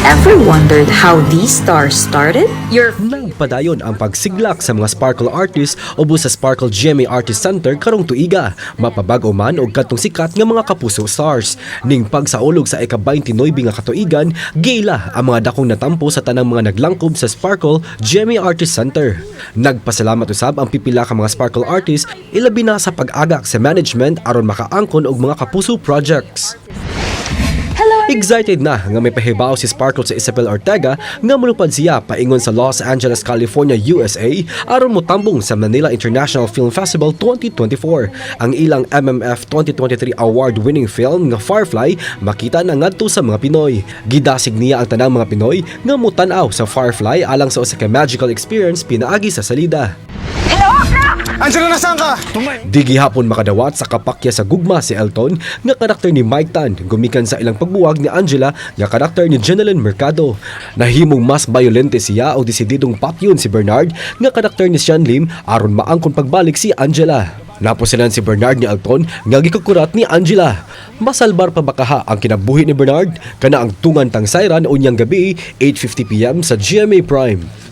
Ever wondered how these stars started? Your Nagpadayon ang pagsiglak sa mga Sparkle artists ubos sa Sparkle GMA Artist Center karong tuiga, mapabag-o man og kadtong sikat nga mga Kapuso stars. Ning pagsaulog sa ika-29 nga katuigan, giila ang mga dakong natampo sa tanang mga naglangkob sa Sparkle GMA Artist Center. Nagpasalamat usab ang pipila ka mga Sparkle artists, ilabi na sa pag-agak sa management aron makaangkon og mga Kapuso projects. Excited na nga may pahibaw si Sparkle sa Ysabel Ortega nga mulupad siya paingon sa Los Angeles, California, USA aron motambong sa Manila International Film Festival 2024. Ang ilang MMFF 2023 award-winning film nga Firefly makita na ngadto sa mga Pinoy. Gidasig niya ang tanang mga Pinoy nga mutan-aw sa Firefly alang sa usa ka magical experience pinaagi sa salida. Angela, nasaan ka? Di gihapon makadawat sa kapakya sa gugma si Elton nga karakter ni Mike Tan gumikan sa ilang pagbuwag ni Angela nga karakter ni Jennylyn Mercado. Nahimong mas bayolente siya o desididong patyon si Bernard nga karakter ni Xian Lim aron maangkon pagbalik si Angela. Napusilan si Bernard ni Elton nga gikukurat ni Angela. Masalbar pa ba kaha ang kinabuhi ni Bernard? Kana ang tungan tang sayran unyang gabi, 8:50 p.m. sa GMA Prime.